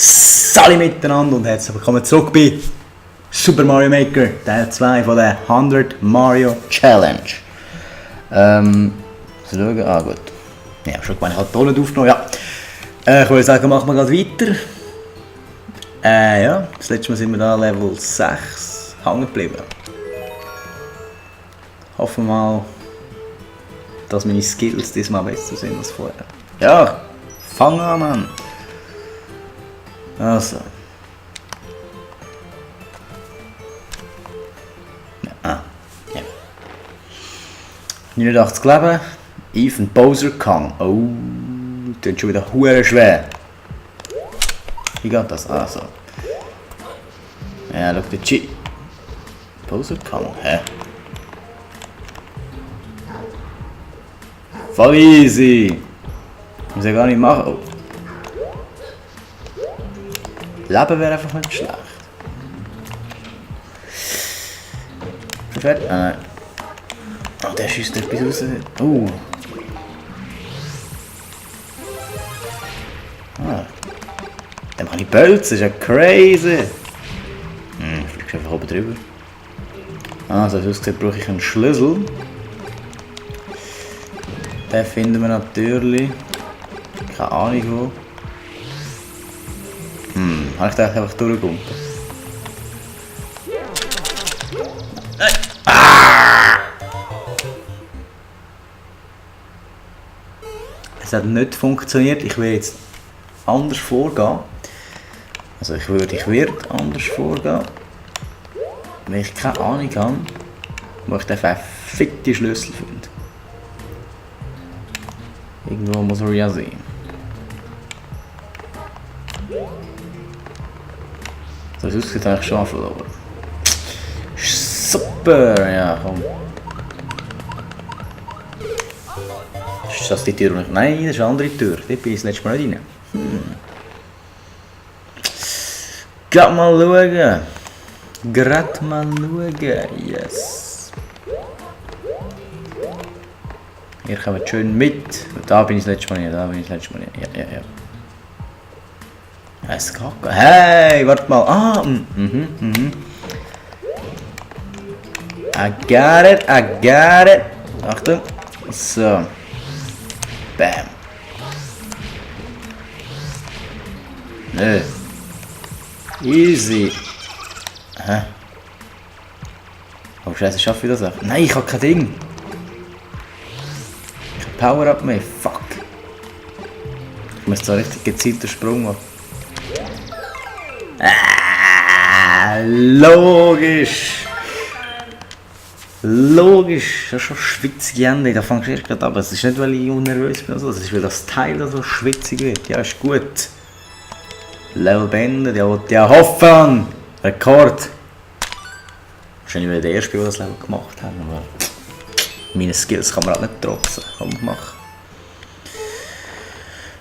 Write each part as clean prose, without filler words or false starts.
Salut miteinander und herzlich willkommen zurück bei Super Mario Maker, Teil 2 von der 100 Mario Challenge. Schauen, gut. Ja, schon gemeint, ich habe die Tolle aufgenommen, ja. Ich würde sagen, machen wir gerade weiter. Ja, das letzte Mal sind wir da Level 6 hängen geblieben. Hoffen wir mal, dass meine Skills diesmal besser sind als vorher. Ja, fang an, Mann. Also. Ja. 89 Leben. Even Bowser Kong. Oh, das ist schon wieder hure schwer. Wie geht das? Also. Ja, schau den Cheat. Bowser Kong, hä? Voll easy. Muss ich gar nicht machen. Oh. Leben wäre einfach nicht schlecht. Perfekt. Nein. Oh, der schießt etwas raus. Dem kann ich bölzen, das ist ja crazy. Ich fliege einfach oben drüber. Also, wie es aussieht, brauche ich einen Schlüssel. Den finden wir natürlich. Keine Ahnung wo. Habe ich da einfach durchgumpen? Es hat nicht funktioniert. Ich will jetzt anders vorgehen. Also ich werde anders vorgehen. Wenn ich keine Ahnung habe, wo ich den verfickten Schlüssel finde. Irgendwo muss er ja sein. So, es aussieht eigentlich schon verloren. Super, ja, komm. Ist das die Tür nicht? Nein, das ist eine andere Tür. Dort bin ich das letzte Mal nicht rein. Gerade mal schauen. Gerade mal schauen. Yes. Ihr kommt schön mit. Da bin ich das letzte Mal nicht. Ja. Es geht. Hey, warte mal. I got it. Achtung. So. Bam. Nö. Easy. Hä? Oh Scheiße, schaffe ich das auch? Nein, ich habe kein Ding. Kein Power-Up mehr. Fuck. Ich muss zwar richtig gezielter Sprung machen. Logisch! Das ist schon schwitzige Hände, da fangst du erst gerade an. Aber es ist nicht, weil ich unnervös bin, also. Es ist, weil das Teil so schwitzig wird. Ja, ist gut. Level beendet, ja hoffen! Rekord! Wahrscheinlich weil der erste, der das Level gemacht hat, aber meine Skills kann man halt nicht trotzen. Komm, mach.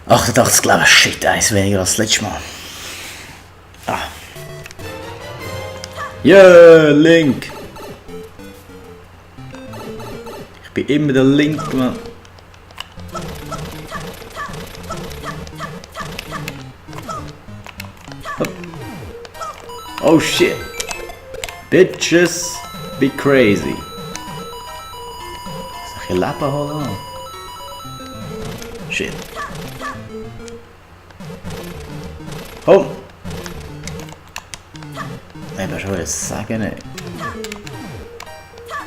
88 Leben, shit, eins weniger als das letzte Mal. Yeah, Link! Ich bin immer der Link, Mann. Oh shit! Bitches be crazy. Soll ich Leben holen? Shit. Oh! Ich will schon was sagen, ey.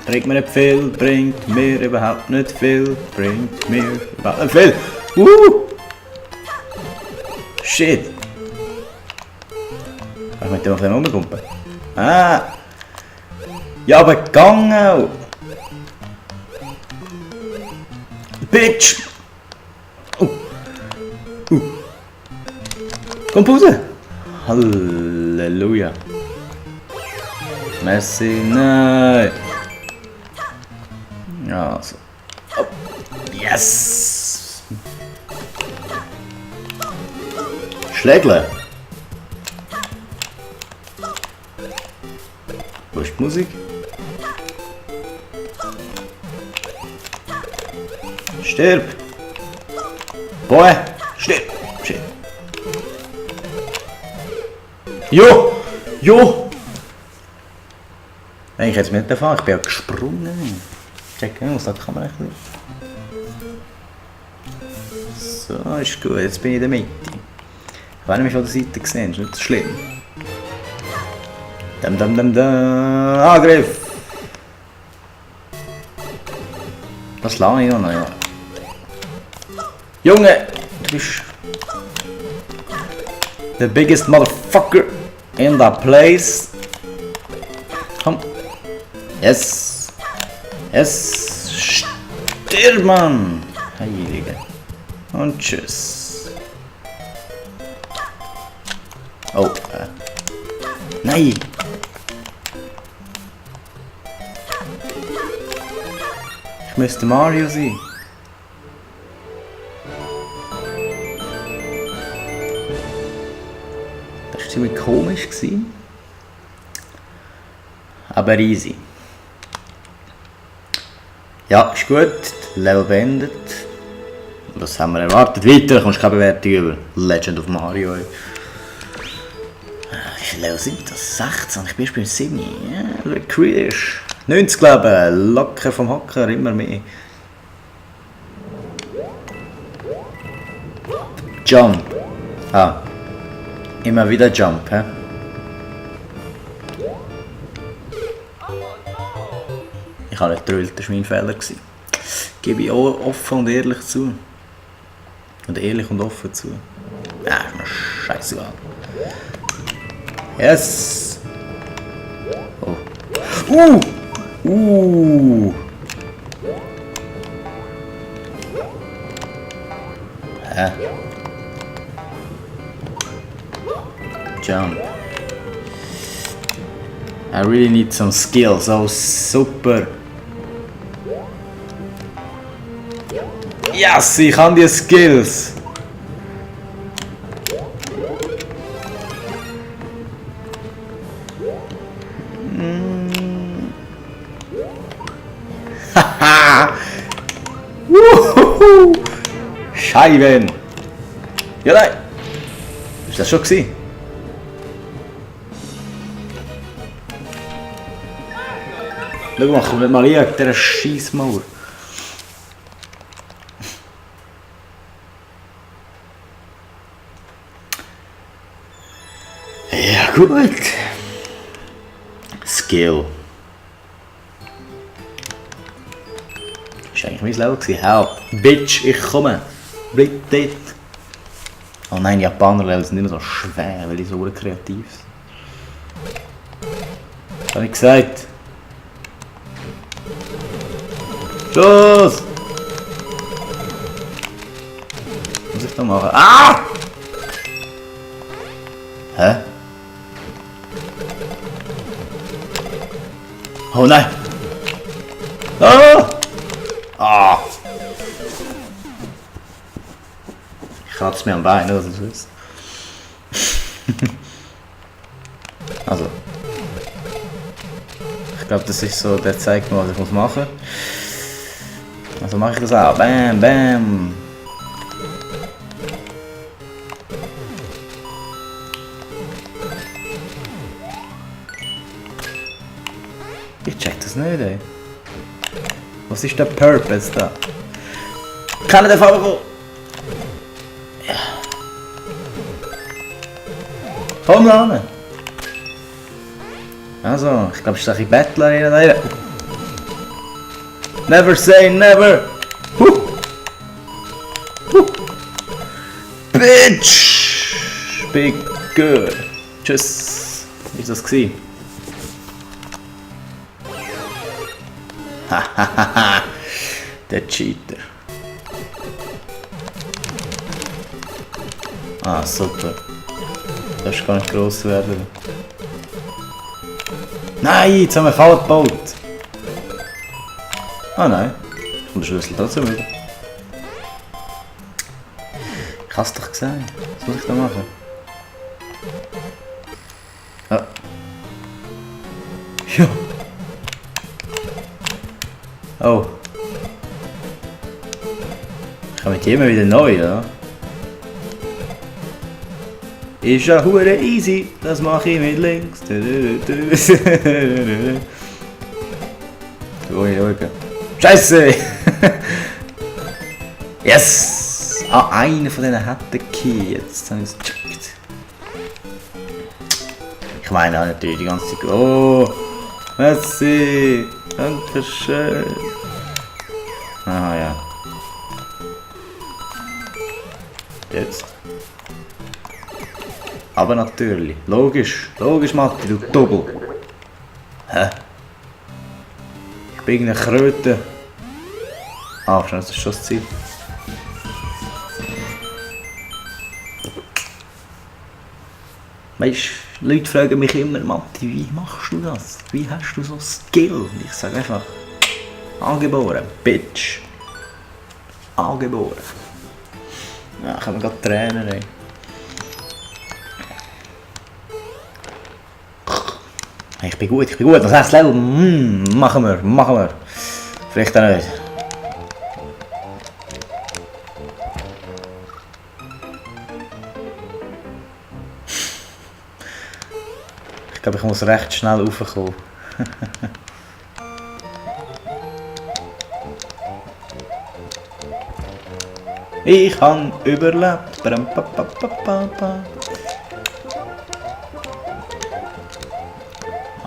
Bringt mir nicht viel, bringt mir überhaupt nicht viel, bringt mir überhaupt nicht viel. Shit. Kann ich mit dem auf den rumkumpen? Ja, aber gang auch. Bitch. Komm, Pause. Halleluja. Merci, nein. Ja, so. Oh. Yes. Schlägle. Wo ist die Musik? Stirb. Boy, stirb. Shit. Jo! Jo! Nein, ich hätte es mir nicht erfahren, ich bin ja gesprungen. Check, was sagt die Kamera ein bisschen? So, ist gut, jetzt bin ich in der Mitte. Wenn ich mich von der Seite gesehen, ist nicht so schlimm. Angriff! Das lange ich noch, ja. Junge! Du bist... the biggest motherfucker in that place. Komm. Yes. Yes. Stirb, Mann. Heilige. Und tschüss. Oh. Nein. Ich müsste Mario sein. Das war ziemlich komisch. Aber easy. Ja, ist gut. Level beendet. Was haben wir erwartet? Weiter, da kommst du keine Bewertung über. Legend of Mario. Wie viele Level sind das? 16? Ich bin erst beim 7. Ja, kritisch. 90 glaube ich. Locker vom Hocker, immer mehr. Jump. Ah. Immer wieder Jump, hä? Ich habe nicht gedrüllt, das war mein Fehler. Gebe ich auch offen und ehrlich zu. Und ehrlich und offen zu. Ja, ist mir scheißegal. Yes! Oh. Hä? Jump. I really need some skills. Oh, super. Yes, ich habe die Skills. Haha. Scheiben. Ja, nein. Ist das schon gewesen? Schau mal, kommt nicht mal rein, dieser Scheissmauer. Ja, gut. Skill. Das war eigentlich mein Level. Help. Bitch, ich komme. Bleib dort. Oh nein, die Japaner-Level sind nicht mehr so schwer, weil die so kreativ sind. Was habe ich gesagt? Los! Was muss ich da machen? Ah! Hä? Oh nein! Ah! Ah! Ich kratze mir am Bein, oder so ist. Also. Ich glaube, das ist so, der zeigt mir, was ich machen muss. Also mache ich das auch. Bam, bam. Ich check das nicht, ey. Was ist der Purpose da? Kann ich den Farbe? Ja. Komm ran. Also, ich glaube, es ist ein Bettler in der. Never say never! Bitch! Big good! Tschüss! Wie war das? Hahaha! Der Cheater! Ah, super! Das ist gar nicht gross werden. Nein! Jetzt haben wir Fall gebaut! Ah nein, ich komme den Schlüssel trotzdem wieder. Ich habe es doch gesehen. Was muss ich da machen? Ah. Ja. Oh. Ich habe mit jedem wieder neu, ja? ist ja hure easy, das mache ich mit links. Scheiße! Yes! Ah, einer von denen hat den Key. Jetzt habe ich es gecheckt. Ich meine auch natürlich die ganze Zeit. Oh! Merci! Dankeschön! Ah ja. Jetzt. Aber natürlich. Logisch. Logisch, Matti, du Doppel. Hä? Ich bin eine Kröte. Ah, schon, das ist schon das Ziel. Weißt du, Leute fragen mich immer, Matti, wie machst du das? Wie hast du so Skill? Und ich sage einfach, angeboren, Bitch. Angeboren. Ja, ich habe gerade Tränen, ey. Ich bin gut, das heißt Level, machen wir. Vielleicht auch nicht. Ich glaube, ich muss recht schnell raufkommen. Ich habe überlebt.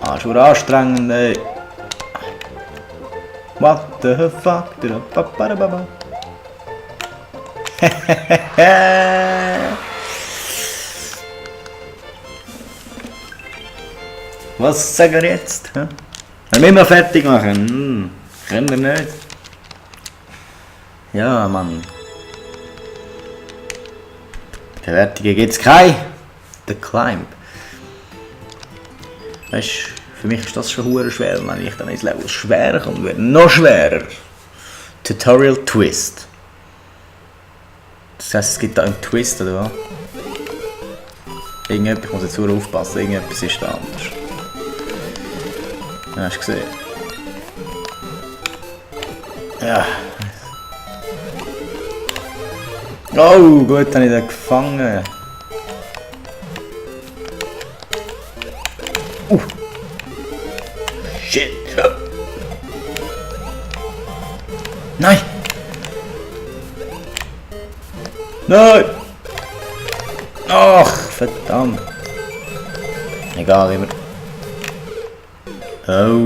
Ah, schon anstrengend, ey. What the fuck? Was sagen wir jetzt? Wenn wir mal fertig machen? Können wir nicht. Ja, Mann. Bewertungen gibt's keine. The Climb. Weißt du, für mich ist das schon hure schwer, wenn ich dann ins Level schwerer komme, wird noch schwerer. Tutorial Twist. Das heisst, es gibt da einen Twist, oder was? Irgendetwas, ich muss jetzt nur aufpassen, irgendetwas ist da anders. Ja, hast du gesehen? Ja. Oh, gut, habe ich den gefangen. Shit. Nein! Nein! Ach, verdammt. Egal, immer. Oh.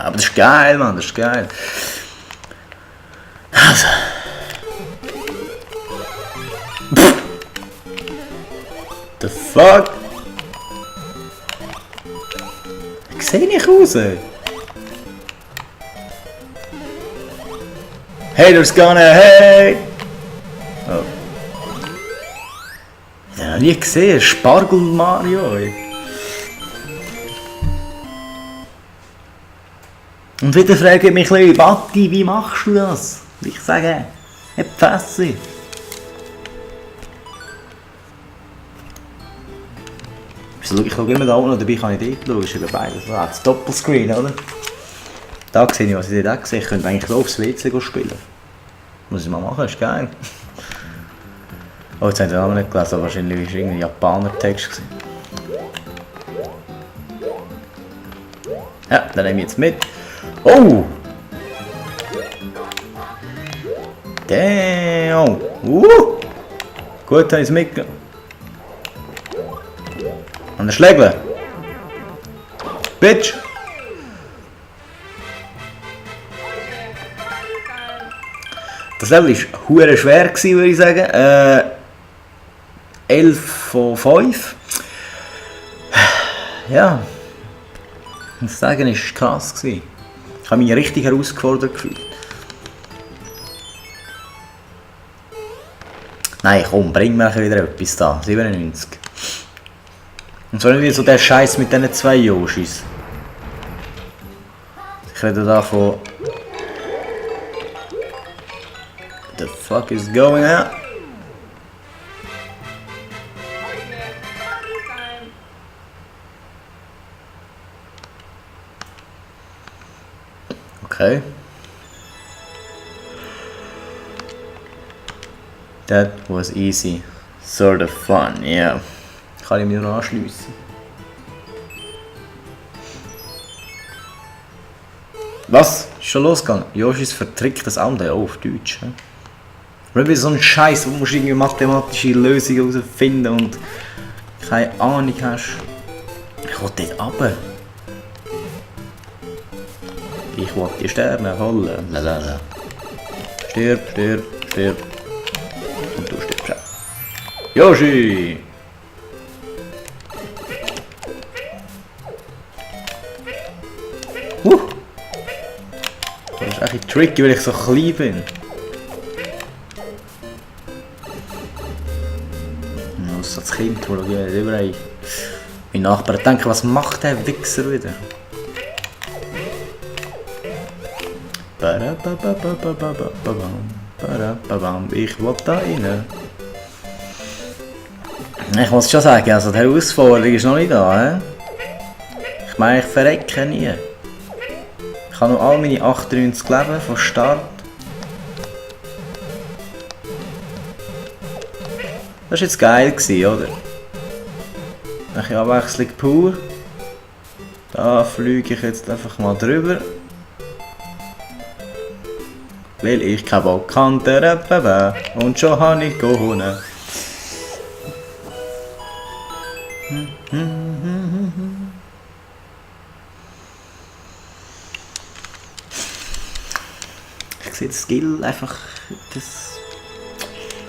Aber das ist geil, Mann, das ist geil. Also. The fuck? Ich sehe nicht raus. Haters gonna hate! Oh. Ich habe noch nie gesehen, Spargel Mario. Ey. Und wieder frage ich mich ein bisschen, Batti, wie machst du das? Ich sage, nicht Fresse. Ich schaue immer da unten, dabei kann ich dort schauen, ist über beides. Das Doppelscreen, oder? Da sehe ich, was ich dort sehe. Ich könnte eigentlich hier aufs WC spielen. Muss ich mal machen, ist geil. Oh, jetzt habe ich den Namen nicht gelesen, wahrscheinlich war es irgendein Japaner-Text. Ja, den nehme ich jetzt mit. Oh! Damn! Gut, habe ich es mitgenommen. An der Schlägle! Bitch! Das Level war hure schwer, würde ich sagen. 11 von 5. Ja. Ich muss sagen, es war krass. Ich habe mich richtig herausgefordert gefühlt. Nein, komm, bring mir wieder etwas da. 97. Und so nicht wie so der Scheiß mit diesen 2 Yoshis. Ich rede da von... What the fuck is going on? Okay. That was easy. Sort of fun, yeah. Kann ich mich nur anschliessen. Was? Ist schon losgegangen? Yoshis vertricktes Ende, auf Deutsch. Weil so ein Scheiß, wo du irgendwie mathematische Lösungen herausfinden und keine Ahnung hast. Ich will dort runter. Ich will die Sterne holen. Lalala. Stirb, stirb, stirb. Und du stirbst auch. Yoshi! Das ist echt tricky, weil ich so klein bin. So das Kind, das überall. Mein Nachbar denkt, was macht der Wichser wieder? Ich will da rein. Ich muss schon sagen, also die Herausforderung ist noch nicht da. Ich meine, ich verrecke nie. Ich habe noch all meine 98 Leben von Start. Das war jetzt geil, oder? Ein bisschen Abwechslung pur. Da fliege ich jetzt einfach mal drüber. Weil ich keinen Bock habe, und schon habe ich gewonnen. Ich sehe das Skill einfach. Das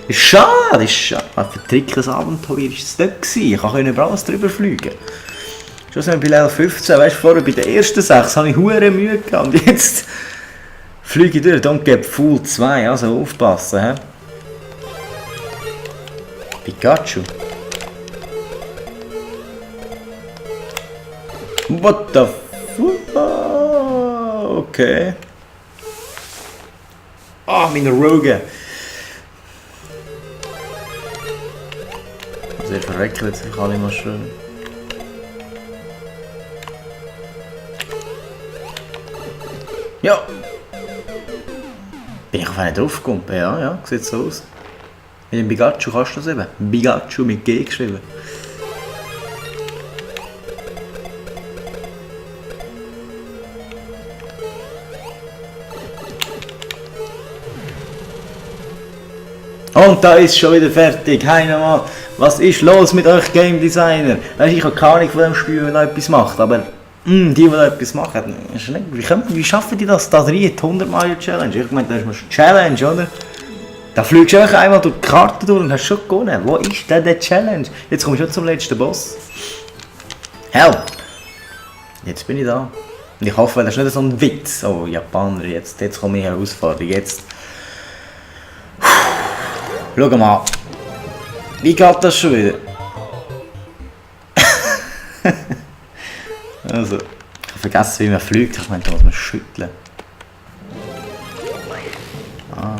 ist schade, ist schade. Ein vertricktes Abenteuer war es nicht gewesen. Ich konnte über alles drüber fliegen. Schon so bei Level 15, weißt du, vorher bei den ersten 6 habe ich hure Mühe gehabt. Und jetzt fliege ich durch. Don't get fool 2, also aufpassen. He? Pikachu. What the fuck? Okay. Ah, meine Rogue. Also ihr verreckelt sich alle mal schön. Ja! Bin ich auf einen draufgekommen? Ja, ja, sieht so aus. Mit dem Pikachu kannst du das eben. Pikachu mit G geschrieben. Und da ist schon wieder fertig. Hey nochmal, was ist los mit euch Game Designer? Weißt, ich habe keine Ahnung von dem Spiel, wenn er etwas macht, aber die da etwas machen, wie schaffen die das? Da 100 Mario Challenge. Ich meine, das ist eine Challenge, oder? Da fliegst du einfach einmal durch die Karte durch und hast schon gewonnen. Wo ist denn der Challenge? Jetzt komme ich schon zum letzten Boss. Help! Jetzt bin ich da. Und ich hoffe, das ist nicht so ein Witz. Oh, Japaner, jetzt komme ich Herausforderung. Jetzt. Schau mal. Wie geht das schon wieder? Also, ich habe vergessen, wie man fliegt. Ich meine, da muss man schütteln. Ah.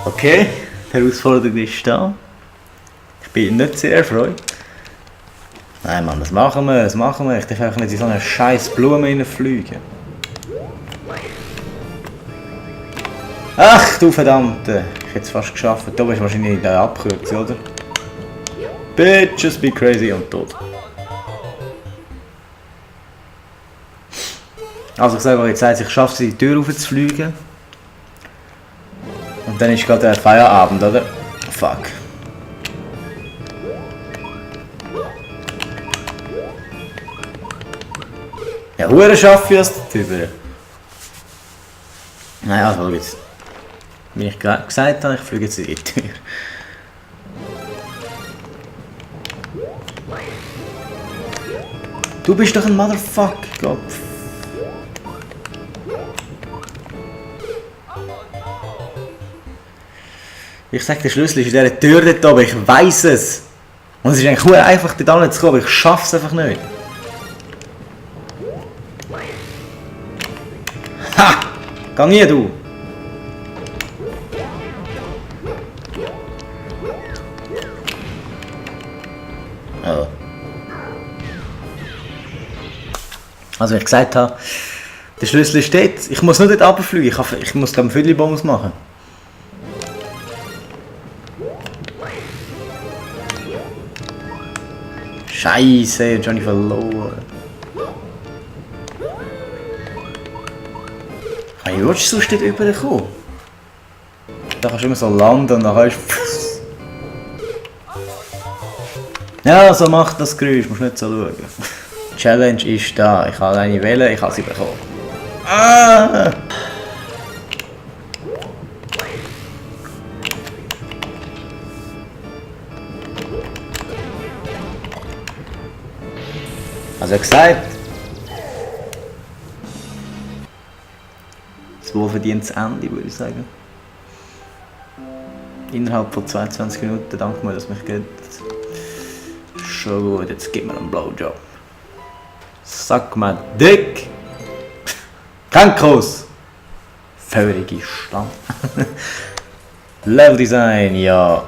Okay, die Herausforderung ist da. Ich bin nicht sehr erfreut. Nein Mann, das machen wir, das machen wir. Ich darf einfach nicht in so eine scheiß Blume hineinfliegen. Ach du Verdammte! Ich hätte es fast geschafft. Da bist du wahrscheinlich in der Abkürzung, oder? Bitches be crazy und tot. Also ich sage euch, jetzt sagt ich schaffe es, die Tür raufzufliegen. Und dann ist gerade der Feierabend, oder? Fuck. Ja, hure schaffe ich das drüber. Nein, also jetzt. Wie ich gerade gesagt habe, ich fliege jetzt in die Tür. Du bist doch ein Motherfucker. Ich sag, der Schlüssel ist in dieser Tür dort oben, ich weiss es. Und es ist eigentlich hure einfach dort hinzukommen, aber ich schaff's einfach nicht. Ha! Geh nie, du! Oh. Also wie ich gesagt habe, Der Schlüssel ist dort. Ich muss nur dort runterfliegen. Ich muss glaube ich einen Viertelbonus machen. Scheiße, Johnny verloren. Hey, willst du sonst dort rüberkommen? Da kannst du immer so landen und dann kannst du... Ja, so macht das Geräusch, musst nicht so schauen. Die Challenge ist da, ich kann eine wählen, ich kann sie bekommen. Ah! Also gesagt, das wohlverdientes Ende, würde ich sagen. Innerhalb von 22 Minuten, danke mir, dass mich geht. Schon gut, jetzt gib mir einen Blowjob. Sag mal dick! Kein Kuss! Feurige Stand. Level Design, ja.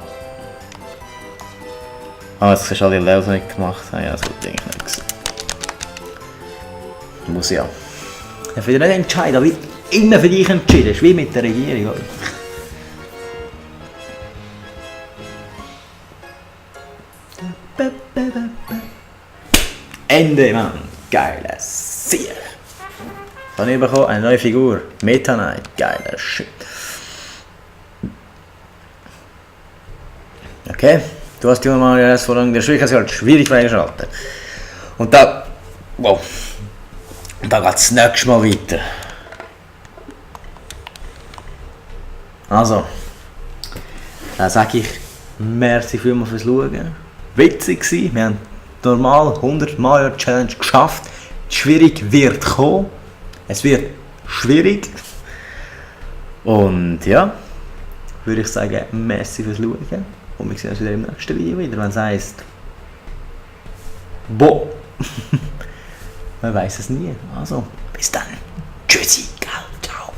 Ah, jetzt hast du alle Levels nicht gemacht. Ja, das wird eigentlich nicht gesehen. Muss ja. Ich will nicht entscheiden, aber immer für dich entschieden. Das ist wie mit der Regierung. Oder? Ende, Mann. Geiles Sieg. Dann ich bekommen eine neue Figur. Meta Knight. Geiler Shit. Okay. Du hast die normale Herausforderung der Schwierigkeitsgrad schwierig freigeschaltet. Und da... Wow. Und da geht es nächstes Mal weiter. Also. Dann sage ich merci vielmals fürs Schauen. Witzig gewesen. Wir haben normal 100 Mario Challenge geschafft. Schwierig wird kommen. Es wird schwierig. Und ja, würde ich sagen, merci fürs Schauen. Und wir sehen uns wieder im nächsten Video wieder, wenn es heisst Bo. Man weiß es nie. Also, bis dann. Tschüssi, ciao.